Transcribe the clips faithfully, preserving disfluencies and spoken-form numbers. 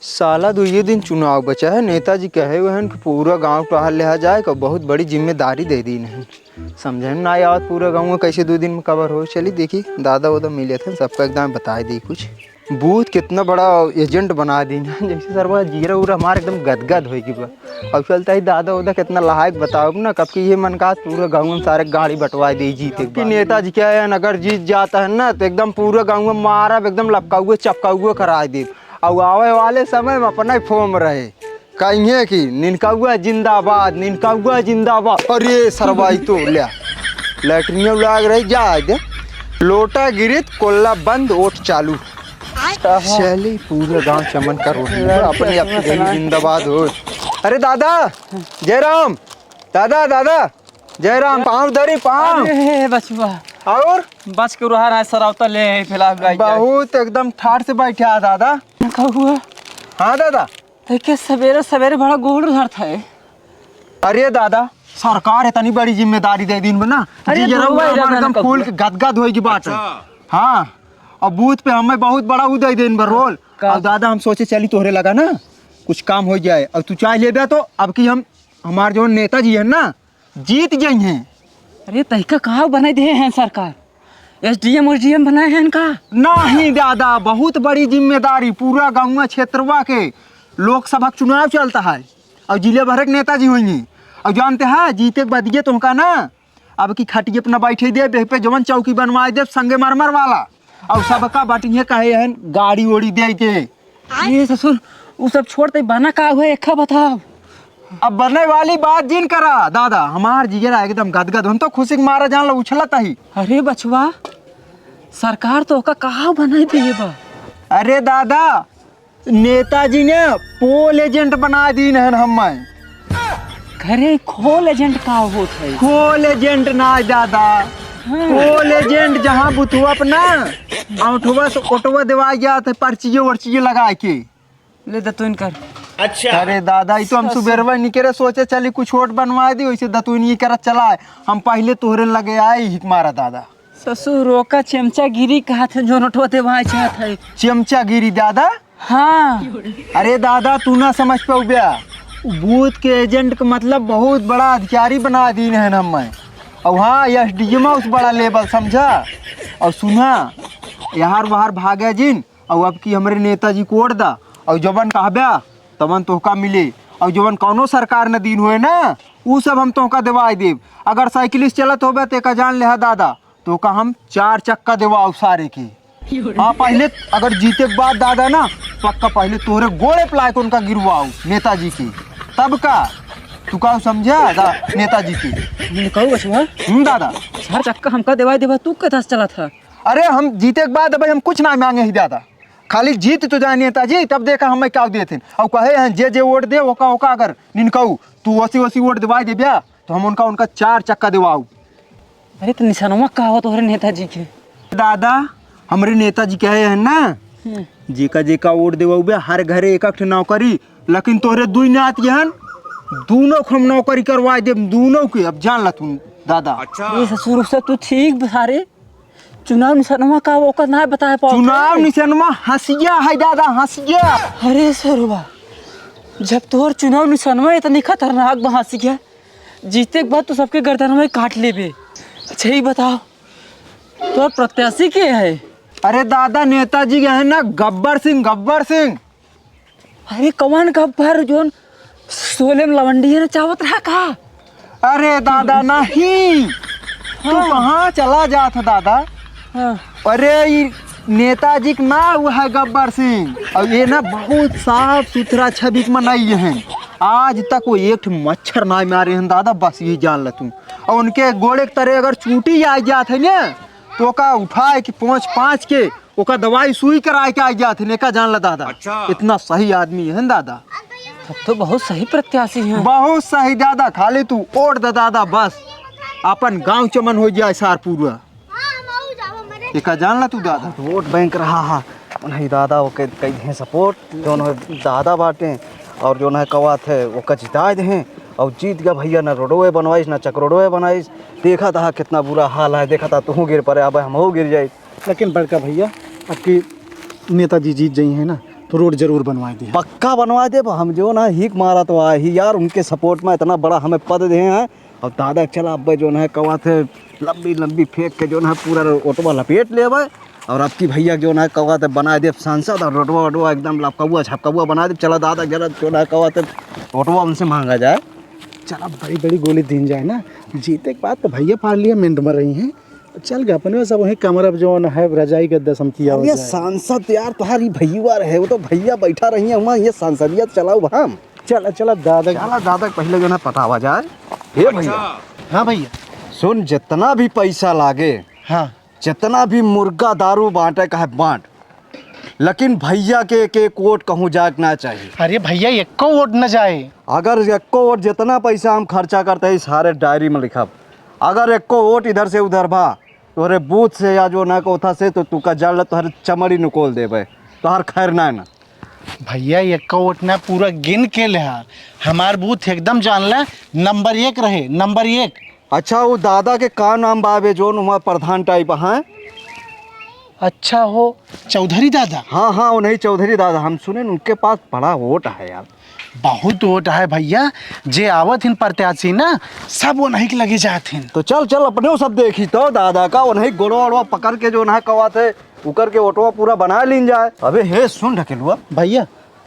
साला दुइये दिन चुनाव बचा है, नेताजी कहे हुए हैं कि पूरा गांव टहल लिहा जाए, को बहुत बड़ी जिम्मेदारी दे दीन है। समझे में ना आवत पूरा गांव में कैसे दो दिन में कवर हो। चली देखी, दादा उदा मिले थे, सबका एकदम बताए दी कुछ। बूथ कितना बड़ा एजेंट बना दीन है, जैसे सरवा जीरा उरा हमार एकदम गदगद होई की बा। अब चलता ही दादा उदा कितना लहायक बताओ ना, कब की ये मन का पूरा गांव में सारे गाड़ी बंटवा दे जीते कि नेताजी क्या है, अगर जीत जाता है ना तो एकदम पूरा गांव में मारब, एकदम लपकाउए चपकाउए करा दे। और आवे वाले समय में अपना ही फॉर्म रहे, कहिए कि निनकौआ जिंदाबाद, निनकौआ जिंदाबाद। अरे सरवाई तो ल्या, लैट्रिन लाग रही, जा दे। लोटा गिरित, कोल्ला बंद, ओट चालू। चली, पूरा गांव चमन का रोटी है, अपने आप की गली जिंदाबाद हो। अरे दादा, जयराम, दादा, दादा, जयराम, पाँव धरी, पाँव। अरे बचवा, और बच के रहा है, सरावता ले है, फैला हुआ है। बहुत एकदम ठाट से बैठा है दादा। का हुआ? हाँ दादा। तो के सवेरे सवेरे बड़ा गोड़ धरत है। अरे दादा, सरकार इतनी बड़ी जिम्मेदारी दे दीन बना। अरे जी, जरा दुआ वो हमारे इरादा एकदम न फूल कबूआ। के गदगद होई की बात है। अच्छा। हाँ, अब बूथ पे हमें बहुत बड़ा उ दे दीन बा रोल। का? अब दादा, हम सोचे चली तोहरे लगा ना कुछ काम हो जाए, अब तू चाह लेबे तो अब की हम, हमार जो नेताजी है ना, जीत जाई हैं। अरे तहिका कहाँ बनाई दे हैं सरकार? एसडीएम ओसडीएम बनाए हैं इनका? नहीं दादा, बहुत बड़ी जिम्मेदारी, पूरा गाँव क्षेत्रवा के लोकसभा के चुनाव चलता है और जिले भर के नेताजी होइहैं। और जानते हैं, जीते के बाद ये तुमका ना, अब की खटिए अपना बैठे दे, बेह पे जवन चौकी बनवाए दे, संगे मरमर वाला, और सबका बटिए कहे हैं गाड़ी ओड़ी दे के। ये ससुर, उ सब छोड़, ते बना का हुए, एक बताओ। अब बने वाली बात जिन करा दादा, हमार जिगरा एकदम गदगद, हम तो खुशी के मारा जान लो उछलत ही। अरे बचवा, सरकार तो ओका कहाँ बनाई दिए बा? अरे दादा, नेताजी ने पोल एजेंट बना दीन हन हमें। घरे खोल एजेंट का होत है? खोल एजेंट ना दादा, हाँ। पोल एजेंट जहाँ बुथवा अपना औठवा से ओटवा देवा जात है, पर्चिये वर्चिये लगा के। ले दतुइन कर। अच्छा। अरे दादा, ई तो हम सब सुबेरवा निकरे सोचे चली कुछ ओट बनवा दी, वैसे दतुइन ये करत चला है। हम पहले तोहरे लगे आए ही मारा दादा। ससुर ओका चमचागिरी कहत है, जो नोटवा देवाए चाहत है। चमचागिरी दादा? हाँ। अरे दादा, तू ना समझ पाउब्या। उ बूथ के एजेंट के मतलब बहुत बड़ा अधिकारी बना दीन है हमें। और हाँ, एसडीएम उस बड़ा लेवल समझा। और सुना, यार बाहर भागे जिन, और अब की हमरे नेताजी को वोट दा, और जवन कहब्या तवन तोहका मिले, और जवन कौनो सरकार न दीन होए ना, उ सब हम तोहका देवाई देब। अगर साइकिल से चलत होबे तो एका जान लेहा दादा, तोहका हम चार चक्का देवाओ सारे के। हाँ, पहले अगर जीते के बाद दादा ना, पक्का पहले तोहरे गोड़े पे लायक उनका गिरवाओ नेताजी के। तब का तू का समझा दा, नेताजी के? मैंने कहू बचवा, हम्म दादा। चार चक्का हमका देवाई देबा, तू कथा से चला था? अरे हम जीते के बाद भाई हम कुछ ना मांगे ही दादा, खाली जीत तो जाए नेताजी, तब देखा हमें का देते हैं। और कहे हैं जे जे वोट दे ओका ओका, अगर निनकाऊ तू ओसी ओसी वोट दिवाई देब्या तो हम उनका उनका चार चक्का दिवाऊ। अरे तो निशानवा का हो तोहरे नेताजी के? दादा, हमरे नेताजी कहे हैं ना, हम्म। जेका जेका वोट देवाऊ बे हर घरे एक एक ठे नौकरी, लेकिन तोहरे दुई नात के हन, दोनों को हम नौकरी करवाए देब, दोनों के। अब जान ला तू दादा। अच्छा। ये ससुर से तू ठीक बता रे। चुनाव निशानवा का ओकर ना बताए पाओ। चुनाव निशानवा हंसिया है दादा, हंसिया। अरे सरवा, जब तोर चुनाव निशानवा इतनी खतरनाक बा हंसिया, जीते के बाद तो सबके गर्दन में काट लेबे। अच्छा ही बताओ, तोर प्रत्याशी के है? अरे दादा, नेताजी के है ना गब्बर सिंह, गब्बर सिंह। अरे कौन गब्बर जोन शोले में लवंडी है ना चावत रहा का? अरे दादा नहीं, तू हाँ। कहाँ चला जात है दादा? हाँ। अरे ई नेताजी के ना वो है गब्बर सिंह, और ये ना बहुत साफ सुथरा छवि के मनई है। आज तक वो एक ठे मच्छर ना मारे हैं दादा, बस यही जान ल तू। और उनके गोड़े के तरे अगर चूटी आ जात है ना, तो ओका उठाए के पहुँच पाँच के ओका दवाई सुई कराए के आ जात है, नेका जान ला दादा। अच्छा। इतना सही आदमी है ना दादा। तब तो बहुत सही प्रत्याशी हैं। बहुत सही दादा, खाली तू वोट दे दादा, बस अपन गांव चमन हो जाए सार पूरा। एका जान ला तू दादा। वोट बैंक रहा हा, उन्हें दादा वो कह, कह दे सपोर्ट, जो उन्हें दादा बाटे और जो उन्हें कवात है वो का जिताए दे। और जीत गया भैया, ना रोडवे बनवाइस ना चकरोडवे बनाइस। देखा था कितना बुरा हाल है, देखा था तू गिर पड़े, अब हम हो गिर जाए। लेकिन बड़का भैया, अब की नेताजी जीत जाई हैं ना, रोड जरूर बनवाए दिया। पक्का बनवाए देब। हम जौन है हीक मारत आए ही यार, उनके support में इतना बड़ा हमें पद दिहे हैं। और दादा चला अब जौन है कवा थे लंबी लंबी फेंक के जौन है पूरा ओटवा लपेट लेबे। और अब की भैया जौन है कवा थे बनाए देब सांसद और रोडवा ओटवा एकदम लपकौआ झपकौआ बनाए देब। चला दादा जरा जौन है कवा थे ओटवा उनसे मांगा जाए। चला बड़ी बड़ी गोली दीन जाए ना, जीते के बाद तो भैया parliament में रही हैं। चल गा अपने सब वही कमरा जौन है रजाई गद्दा समकिया हो अरे जाए। सांसद यार तुम्हारी भैया रहे, वो तो भैया बैठा रही है वहाँ, ये सांसदियत चलाओ हम। चला चला दादा। चला दादा पहले जौन है पटावा जाए। हे भैया। हाँ भैया। सुन, जितना भी पैसा लागे, हाँ। जितना भी मुर्गा दारू बांटे का है बांट, लेकिन भैया के एक एक वोट कहूँ जाए के ना चाहिए। अरे भैया, एको वोट न जाए। अगर एको वोट, जितना पैसा हम खर्चा करते हैं, सारे डायरी में लिखब। अगर एको वोट इधर से उधर भा, तोहरे बूथ से या जौन है कोथा से, तो तू का जड़ ले, तोहरे चमड़ी निकोल देबे, तोहर खैर ना ना। भैया, एको वोट ना, पूरा गिन के ले हा। हमार बूथ एकदम जान ले, नंबर एक रहे, नंबर एक। अच्छा, वो दादा के का नाम बा बे, जौन वहाँ प्रधान type हैं? अच्छा हो, चौधरी दादा? हाँ, हाँ, उन्हीं चौधरी दादा। हम सुने न, उनके पास बड़ा वोट है यार। बहुत वोट है भैया, जे आवत हिन प्रत्याशी ना, सब उन्हीं के लगे जात हिन। तो चल, चल, अपने वो सब देखी तो दादा का, उन्हीं गोड़वा वोड़वा पकड़ के जौन है कवा थे, उकर के वोटवा पूरा बना लीन जाए। अबे हे सुन ढकेलुआ। भैया।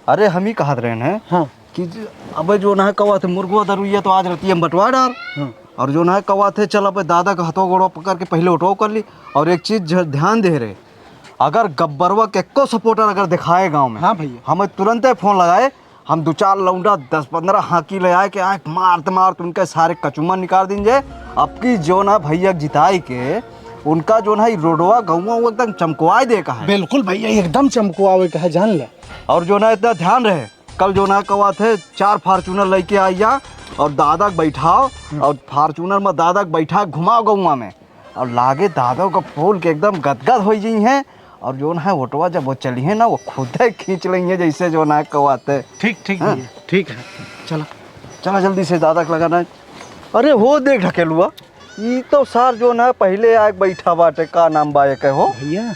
अरे हम ही कहत रहे हैं हाँ। कि ज-, अबे जौन है कवा थे मुर्गवा दरुइया तो आज रतिया में बंटवा डार। हाँ। और जौन है कवा थे चल अबे दादा का हथवा गोड़वा पकड़ के पहले वोटवा कर ली। और एक चीज ज-, ध्यान दे रहे, अगर गब्बरवा के एको supporter अगर दिखाए गाँव में, हाँ भैया। हमें तुरंते फोन लगाए, हम दो चार लौंडा दस पन्द्रह हाँकी ले आए के आए मारत मारत उनके सारे कचुमर निकाल दीन जाए। अब की जौन है भैया जिताई के उनका जौन है रोडवा गौवा वो एकदम चमकवाए दे का है। बिल्कुल भैया, एकदम चमकवावे का है, जान ले। और जौन है इतना ध्यान रहे, कल जौन है कवा थे चार Fortuner लेके आइया और दादा के बैठाओ हम्म। और Fortuner में दादा के बैठा घुमाओ गौवा में। और लागे दादा का फूल के एकदम गदगद होइ जइहैं। और जौन है वोटवा जब वो चलिहैं ना, वो खुदे खींच लेइहैं, जैसे जौन है कवा थे। ठीक, ठीक हाँ। भैया, ठीक है, चला। चला जल्दी से दादा के लगा ना। अरे हो देख ढकेलुआ, ई तो सार जौन है पहिले आके बैठा बाटे, का नाम बा एके हो? भैया,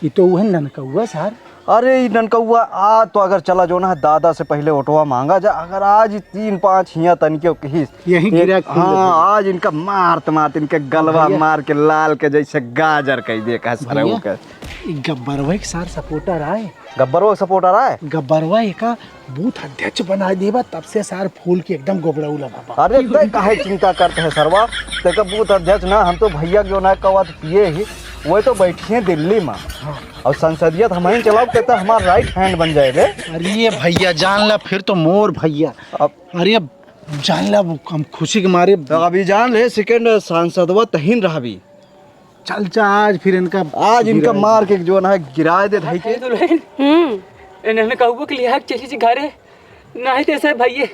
ई तो उहे ननकउआ सार। अरे ई ननकउआ, आज तो अगर चला जौन है दादा से पहिले वोटवा मांगा जा, अगर आज ई तीन पाँच हियाँ तनिके कहिस, यहीं एक, गिरा के फूल हाँ, देते। आज इनका मारत मारत इनके गलवा भैया। मार के लाल के जैसे गाजर कह दे का सरऊ भैया, के। ई गब्बरवा के सार supporter आए। गब्बरवा के supporter आए? गब्बरवा एका बूथ अध्यक्ष बनाए देबा, तब से सार फूल के एकदम गोबड़ौला बाबा। अरे तै काहे चिंता करत है सरवा, तेका बूथ अध्यक्ष ना, हम तो भैया के जौन है कवा थे पिए ही, वो तो बैठिहैं दिल्ली में। हाँ। और संसदियत हमहीं चलाओ, ते तो हमार right hand बन जाए रे। अरे भैया जान ला, फिर तो मोर भैया। अब अरे जान ला, वो हम खुशी के मारे तो अभी जान ले, second सांसदवा तहिन रहबी। चल, चल, आज फिर इनका आज इनका गिराए मार दे। के जौन है गिराए दे भाई के। दुल्हन, हम्म। इन्हें कहबो कि लिहा के चली जी घरे, नहीं तो ऐसे भैये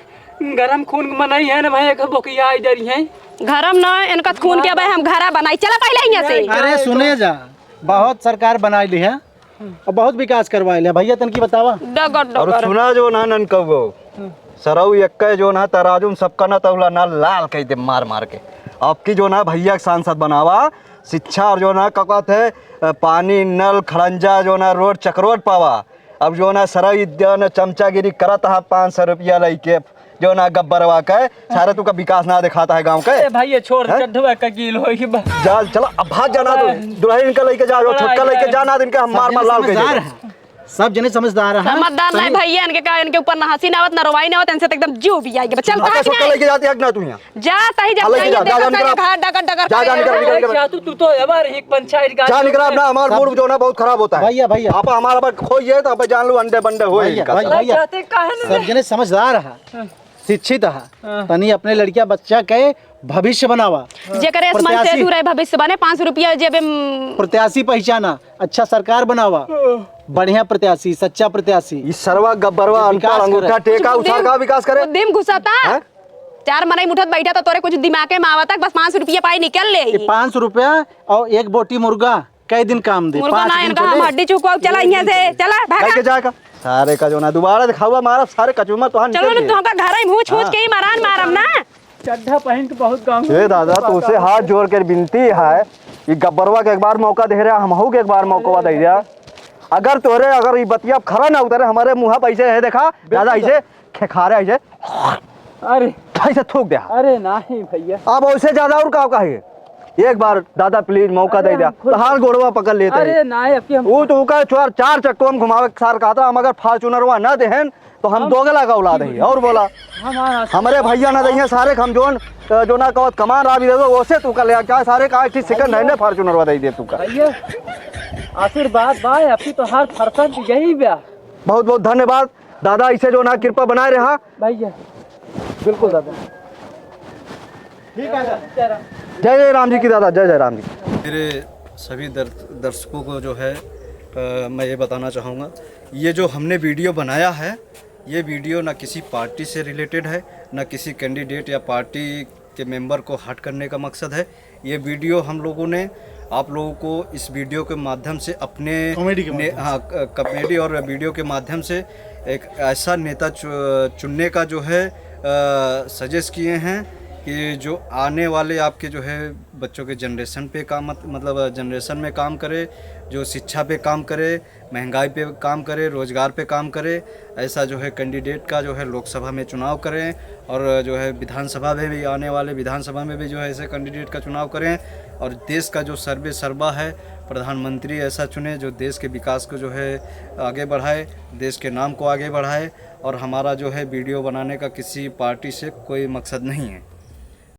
गरम खून के मनई है ना भाई, एक बोकिया आई डरी है। गरम ना, इनका खून के भाई हम घरा बनाई। चला पहले यहाँ से। अरे सुने जा, बहुत सरकार बनाई ली है और बहुत विकास करवाए ले भैया, तनकी बतावा। डगर और डगर। सुना जौन है ननकउओ, सरऊ एक्के जौन है तराजू में सबका ना तौला ना लाल कह दे मार मार के। अब की जौन है भैया के सांसद बनावा, शिक्षा और जौन है का कहत है, अ, पानी, नल, खड़ंजा, जौन है रोड, चकरोड पावा। अब जौन है सरऊ ई जौन है चमचागिरी करत है पाँच सौ रुपया लइके, जौन है गब्बरवा के, सारे तू का विकास ना दिखाता है गाँव के। ए भाई, ये छोड़, हैं? चड्ढवा का गील होई बा। जा, चला, अब भाग जाना तू। अरे। दुल्हन इनका लइके जा, जो बड़ा छोटका लइके आइडिया। जाना, इनका हम मार मार लाल कह देगा। सब जने समझदार हैं। समझदार नहीं तनी भैया, इनके का, इनके ऊपर ना हंसी ना आवत, ना रोवाई ना आवत, इनसे तो एकदम जीव भी आइगे। चल, अच्छा, भाग छोटका यहाँ। लइके जाती है ना तू यहाँ। जा, सही जा, हाँ, लइके जा, जा, जा, निकल, निकल। घर डगर डगर जा, जा, निकल, निकल, निकल। जा, तू, तू तो हमार एक पंचायत का जा, निकल, अपना हमार मूड जो ना बहुत खराब होता है। भैया, भैया। आप हमारा बात खोइए तो आप जान लो अंडे बंडे होए भैया, इनका भैया, सब। भैया। जाते काहे नहीं? सब जने समझदार है। हाँ। शिक्षित है। हाँ। तनी अपने लड़किया बच्चा के भविष्य बनावा। जेकरे आसमान से प्रत्याशी। दूर है भविष्य बने, पाँच सौ रुपया जेबे म- प्रत्याशी पहचाना, अच्छा सरकार बनावा। हाँ। बढ़िया प्रत्याशी, सच्चा प्रत्याशी। ई सरवा गब्बरवा जो विकास अनपढ़ अंगूठा करे। टेका कुछ उसार बुद्धि का विकास करे? बुद्धि में घुसता। हैं? चार मनई मुठत बैठा तो तोरे कुछ दिमागे में आवता, बस पाँच सौ रुपया पाई निकल ले। ये पाँच सौ रुपया और एक बोटी मुर्गा कई दिन काम दे? मुर्गा पाँच ना, दिन इनका चले। हम हड्डी चुकवाओ, चला यहाँ से, चला, भागा। लेके जाएगा। सारे का जो ना दोबारा दिखावा मारा, सारे कचूमर तो हम चलो निकल ना, गए। तुमका घर ही मुँह छूट हाँ। के ही मरान मारम ना। चड्ढा पहन के बहुत गाँव ए दादा, तुझसे हाथ जोड़ के विनती है, ये गब्बरवा के एक बार मौका दे रहा, हमहू के एक बार मौका दे रहा। अगर तोहरे, अगर ई बतिया खरा ना उतरे, हमरे मुँह पे ऐसे है, देखा, बिल्कुल दादा, ऐसे सर। खेखारे ऐसे, अरे। ऐसे थूक दे। अरे नहीं भैया। अब ओसे ज्यादा और का कहे? एक बार दादा please मौका अरे दे दे। हम खुद तोहार गोड़वा पकड़ लेते अरे हैं। नहीं, अब की हम वो तो ओकर चार, चार चक्को हम घुमावे के सार कहता, हम अगर Fortunerवा ना देहन, तो हम हम दोगला का औलाद है। और बोला, हमारा हमरे भैया ना दइहे सारे, हम जोन, अ, जो ना कहत कमान रहा भी दे दो, ओसे तू कर ले, चाहे सारे का एक second hand Fortunerवा दे दे तू का। भैया, आशीर्वाद बा, अबकी तोहार फरसन यही बा। बहुत बहुत धन्यवाद दादा, ऐसे जो ना कृपा बनाए रहा। भैया, बिल्कुल दादा। जय जय राम जी की दादा, जय जय राम जी। मेरे सभी दर-, दर्शकों को जो है, अ, मैं ये बताना चाहूँगा, ये जो हमने video बनाया है, ये video ना किसी party से related है, ना किसी candidate या party के member को hurt करने का मकसद है। ये video हम लोगों ने आप लोगों को इस video के माध्यम से अपने comedy के ने-, माध्यम से। हाँ, क-, comedy और video के माध्यम से एक ऐसा नेता चु-, चुनने का जो है, अ, suggest किए हैं कि जो आने वाले आपके जो है बच्चों के generation पे काम, मत-, मतलब generation में काम करे, जो शिक्षा पे काम करे, महंगाई पे काम करे, रोजगार पे काम करे, ऐसा जो है candidate का जो है लोकसभा में चुनाव करें और जो है विधानसभा में भी, आने वाले विधानसभा में भी जो है ऐसे candidate का चुनाव करें और देश का जो सर्वे सर्वा है, प्रधानमंत्री ऐसा चुने जो देश के विकास को जो है आगे बढ़ाए, देश के नाम को आगे बढ़ाए। और हमारा जो है video बनाने का किसी party से कोई मकसद नहीं है।